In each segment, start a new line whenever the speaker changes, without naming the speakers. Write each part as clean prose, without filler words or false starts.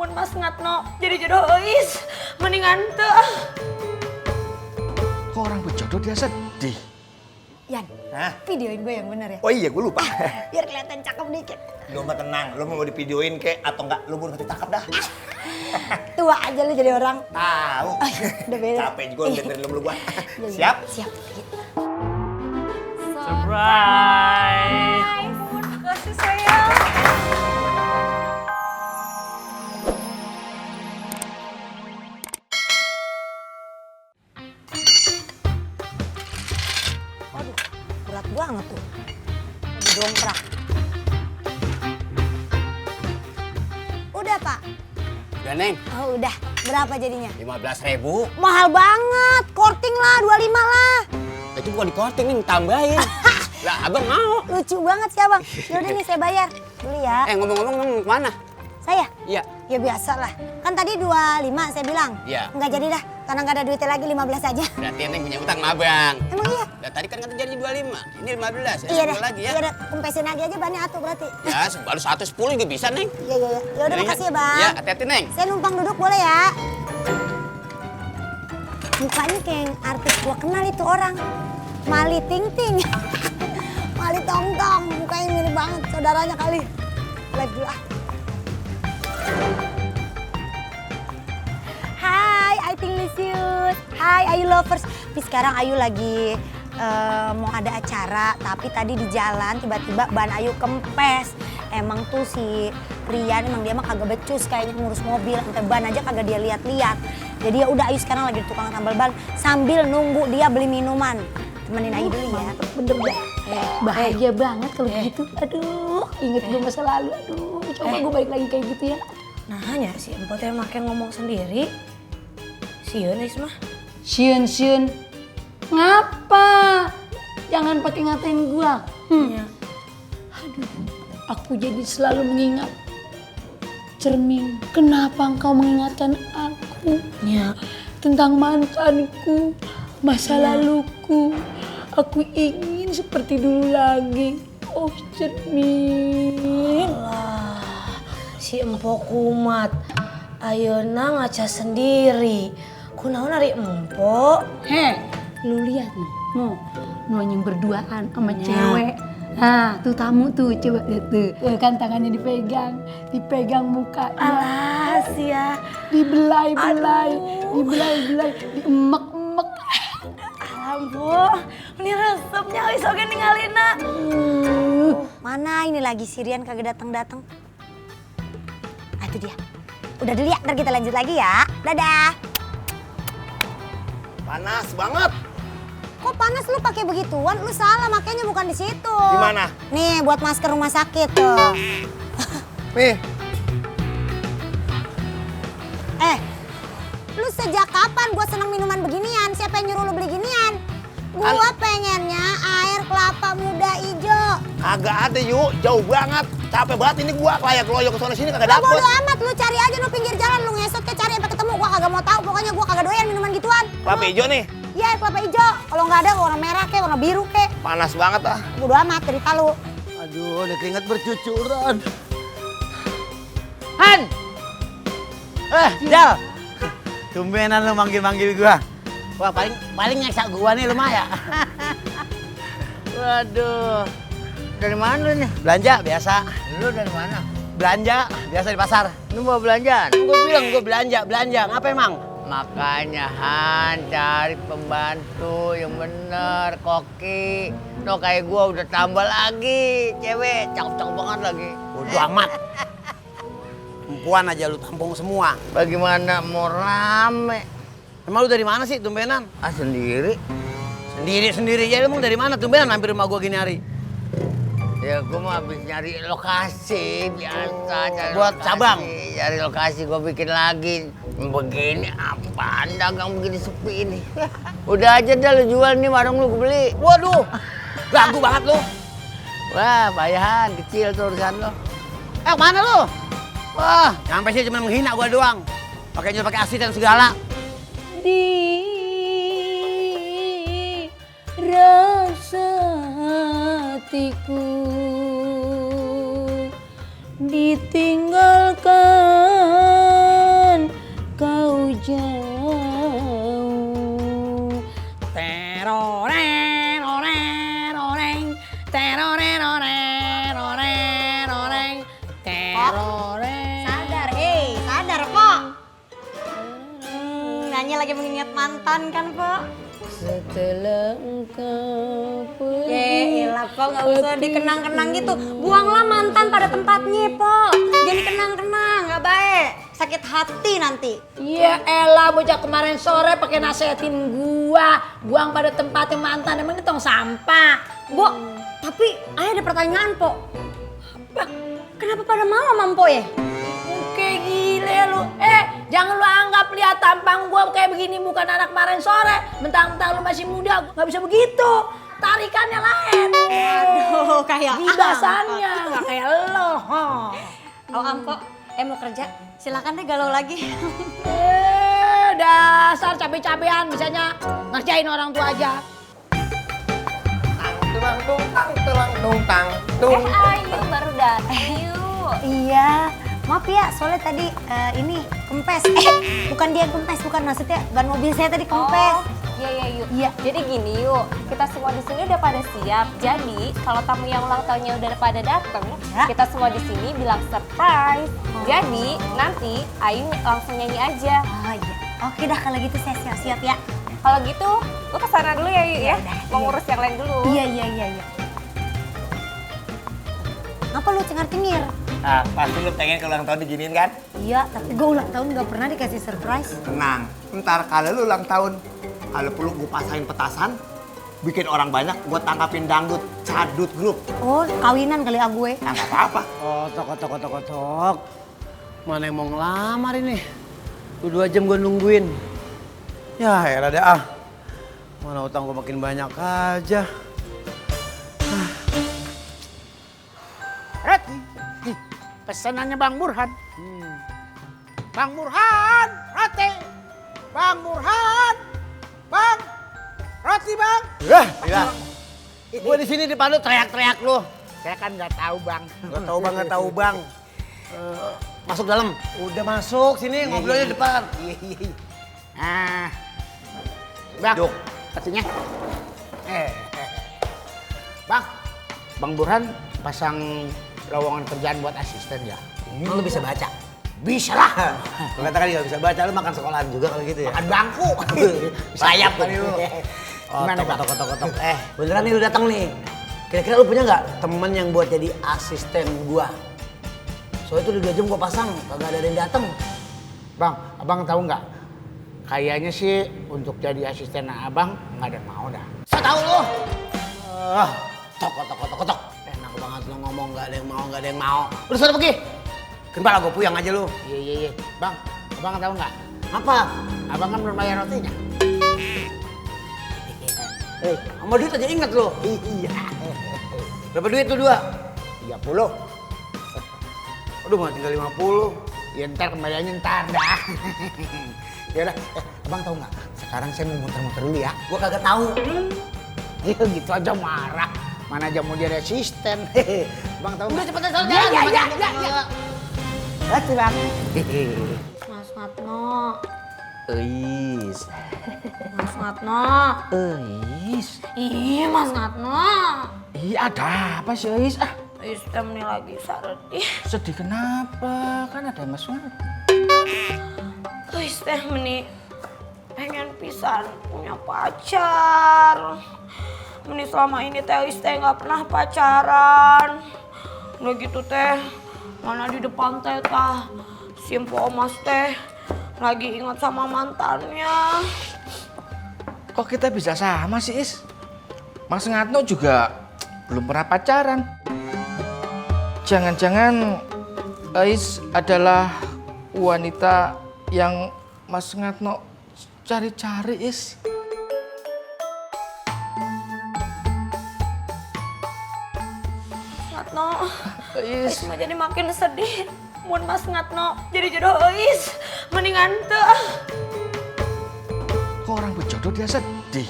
mun Mas Ngatno jadi jodoh eis. Mendingan teu.
Kok orang berjodoh dia sedih?
Yan,
Hah?
videoin gue yang bener ya.
Oh iya, gue lupa.
Biar kelihatan cakep dikit.
Lu mah tenang, lu mau divideoin kek atau enggak, lu mau cakep dah.
Tua aja lu jadi orang.
Tahu.
Udah beda.
Capek juga lu dengerin lu gua.
Iya.
Siap?
Siap.
Surprise.
Makasih sayang.
Waduh, berat banget tuh. Lagi dongkrak. Udah, Pak.
Udah, Neng.
Oh, udah. Berapa jadinya?
15.000.
Mahal banget. Korting lah, 25 lah.
Itu bukan di korting, Neng. Tambahin. Lah, abang mau.
Lucu banget sih, Abang. Yaudah nih, saya bayar. Dulu ya.
Ngomong-ngomong, Neng, kemana?
Saya?
Iya.
Ya biasa lah. Kan tadi 25 saya bilang.
Iya.
Enggak jadi dah. Karena nggak ada duitnya lagi 15 aja.
Berarti Neng punya utang sama abang.
Emang iya?
Lah, tadi kan kata janji 25. Ini 15. Ya,
Iya
10
dah.
lagi ya.
Iya dah. Kempesin lagi aja bannya atuh berarti.
Ya, baru 110 juga bisa, Neng.
Iya, iya, iya. Yaudah makasih ya, Bang.
Ya, hati-hati, Neng.
Saya numpang duduk boleh ya? Mukanya kayak yang artis gua kenal itu orang. Mali Ting Ting. Mali Tong Tong. Mukanya mirip banget. Saudaranya kali. Live dulu ah. Hai, I think Lisius. Hai, Ayu lovers. Tapi sekarang Ayu lagi mau ada acara. Tapi tadi di jalan tiba-tiba ban Ayu kempes. Emang tuh si Rian emang dia mah kagak becus kayaknya ngurus mobil. Sampai ban aja kagak dia lihat-lihat. Jadi ya udah Ayu sekarang lagi di tukang tambal ban sambil nunggu dia beli minuman. Temenin Ayu dulu ya.
Bener dah. Bahagia banget kalau gitu. Aduh, inget gue masa lalu. Aduh, coba gue balik lagi kayak gitu ya.
Nah hanya si Empot yang makin ngomong sendiri. Sieun Ais mah.
Sieun. Ngapa? Jangan pakai ngatain gua.
Ya.
Aduh, aku jadi selalu mengingat. Cermin, kenapa engkau mengingatkan aku?
Ya.
Tentang mantanku, masa laluku. Aku ingin seperti dulu lagi. Oh, cermin.
Alah, si Empok kumat. Ayeuna ngaca sendiri. Kunaon ari Empok?
Heh, lu lihat nih, no yang berduaan sama cewek. Nah, tuh tamu tuh, coba lihat tuh. Kan tangannya dipegang mukanya.
Alah sia.
Dibelai-belai, diemek-emek.
Empok, ini resepnya geus oge ningalina.
Mana ini lagi si Rian kagak datang-datang. Ah itu dia. Udah dulu ya, ntar kita lanjut lagi ya. Dadah.
Panas banget.
Kok panas lu pakai begituan? Lu salah makanya bukan di situ.
Di mana?
Nih buat masker rumah sakit tuh.
Nih,
Lu sejak kapan gua seneng minuman beginian? Siapa yang nyuruh lu beli ginian? Gua pengennya air kelapa muda ijo.
kagak ada yuk, jauh banget. Capek banget ini gua keloyok ke sana sini kagak
Lu
dapet.
bodo amat, lu cari aja lu pinggir jalan, lu ngesot ke cari sampai ketemu. Gua kagak mau tahu, pokoknya gua kagak doyan minuman gituan.
Kelapa hijau nih,
Iya, air kelapa ijo. Kalau nggak ada warna merah kek, warna biru kek.
panas banget ah.
Bodo amat, cerita lu.
Aduh, udah keringet bercucuran.
Han! Jal! Tumbenan lu manggil-manggil gua. Wah, paling nyeksa gua nih lumayan. Waduh. Dari mana lu nih? Belanja biasa. Lu dari mana? Belanja biasa di pasar. Lu mau belanjaan? Gua bilang gua belanja. Ngapa emang? Makanya Han cari pembantu yang bener, koki. No kayak gua udah tambah lagi, cewek cakep-cakep banget lagi.
Udah amat. Perempuan aja lu tampung semua.
Bagaimana mau rame?
Emang lu dari mana sih tumbenan?
Ah sendiri?
Sendiri aja lu emang dari mana tumbenan hampir rumah gua gini hari?
Ya gua mau habis nyari lokasi biasa cari
Buat
lokasi,
cabang?
Cari lokasi gua bikin lagi. Begini apaan dagang begini sepi ini. Udah aja dah lu jual nih warung lu gua beli.
Waduh, ganggu banget lu.
Wah bayahan kecil tuh urusan lo.
Mana lu? Wah, sampai sih cuma menghina gua doang. Pakai asisten segala.
Di rasa hatiku ditinggalkan
teroreng, teroreng.
Sadar, sadar, Pok. Nanya lagi mengingat mantan kan, Pok?
Setelah engkau pergi.
Yelah, Pok, nggak usah dikenang-kenang gitu. Buanglah mantan pada tempatnya, Pok. Jangan dikenang-kenang, nggak baik. Sakit hati nanti.
Ya elah bocah kemarin sore pakai nasehatin gua, buang pada tempatnya mantan, emang itu tong sampah.
Bu, tapi ayah ada pertanyaan, Pok. Kenapa pada mau sama Mpok ya?
Kayak gile lu. Jangan lu anggap lihat tampang gua kayak begini bukan anak kemarin sore. Mentang-mentang lu masih muda, nggak bisa begitu. Tarikannya lain.
Aduh, kayak
Bibasannya nggak kayak lo.
Mpok, mau kerja. Silakan deh galau lagi.
Dasar cabe-cabean bisanya ngerjain orang tua aja.
Tulang tung tang tung.
Ayu baru datang. Iya, maaf ya soalnya tadi ini kempes. Bukan dia yang kempes, bukan maksudnya ban mobil saya tadi kempes.
Iya yuk.
Iya.
Jadi gini yuk, kita semua di sini udah pada siap. Jadi kalau tamu yang ulang tahunnya udah pada dateng,
Ya.
kita semua di sini bilang surprise. Jadi nanti Ayu langsung nyanyi aja.
Oh iya. Oke dah kalau gitu saya siap-siap ya.
Kalau gitu, lu kesana dulu ya Yu ya.
Yaudah,
Mau
iya.
ngurus yang lain dulu.
Iya. Ngapa lu cengar-cengir?
Nah, pasti lu pengen ke ulang tahun diginiin kan?
Iya, tapi gue ulang tahun gak pernah dikasih surprise.
Tenang, ntar kalau lu ulang tahun, kalau perlu gue pasain petasan, bikin orang banyak, gue tangkapin dangdut, cadut grup.
Oh, kawinan kali ya gue.
Nah, nggak apa-apa.
Kotok. Mana yang mau ngelamar ini? Udah 2 jam gue nungguin. Ya elah deh ah. Mana utang gue makin banyak aja.
Roti, pesanannya Bang Burhan. Bang Burhan, roti. Bang Burhan, Bang, roti Bang.
Ya. Gue di sini dipandu teriak-teriak lu.
Saya kan nggak tahu Bang.
Gak tahu bang. Masuk dalam. Udah masuk sini ngobrolnya depan.
Ah, Bang,
Duk.
rotinya. Bang Burhan pasang lowongan kerjaan buat asisten ya.
Lu bisa baca?
Bisa lah.
Lu katakan gak bisa baca, lu makan sekolahan juga kalau gitu ya?
Makan bangku.
Sayap kali lu.
Gimana, Bang?
Kotok. Beneran nih lu datang nih. Kira-kira lu punya nggak temen yang buat jadi asisten gua? Soalnya itu udah 2 jam gua pasang, kagak ada yang datang.
Bang, abang tahu nggak? Kayaknya sih untuk jadi asisten abang nggak ada yang mau dah.
Saya tahu lu. Kotok. Enak banget lu ngomong nggak ada yang mau. Udah sana pergi. Kembali gua puyang aja lu.
Iya. Bang, abang tahu nggak?
Apa?
Abang kan belum bayar rotinya.
Sama duit aja inget lu.
Iya.
Berapa duit tuh 2?
30.
Aduh mah tinggal 50.
Ya ntar kembaliannya ntar dah. Yaudah, abang tahu nggak? Sekarang saya mau muter-muter dulu ya.
Gua kagak tahu.
Ya gitu aja marah. Mana aja mau jadi asisten. Bang tahu
Udah
nggak?
cepetan sana.
Ya. Hati bang.
Mas Ngatno.
Eis.
Mas Ngatno.
Eis.
Ih, Mas Ngatno.
Iya ada apa sih Ais?
Istem nih lagi sedih.
Sedih kenapa? Kan ada Mas Wan.
Istem nih pengen pisan punya pacar. Ini selama ini teh Istem nggak pernah pacaran. Udah gitu teh, mana di depan teh tah si Mpo Omas teh lagi ingat sama mantannya.
Kok kita bisa sama sih, Is? Mas Ngatno juga belum pernah pacaran. Jangan-jangan Ais adalah wanita yang Mas Ngatno cari-cari, Is.
Ngatno,
Is.
Is mah jadi makin sedih. Mun Mas Ngatno jadi jodoh Is, mendingan teh.
Kok orang berjodoh dia sedih?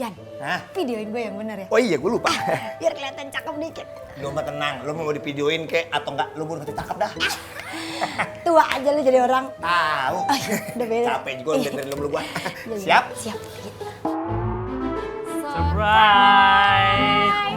Yan,
Hah?
videoin gue yang bener ya.
Oh iya, gue lupa.
Biar kelihatan cakep dikit.
Lu mah tenang, lu mau divideoin kek atau enggak, lu mau ditangkap dah.
Tua aja lu jadi orang.
Tahu.
Udah beda.
Capek juga lu dengerin lu gua.
Iya,
Siap?
Siap.
Surprise!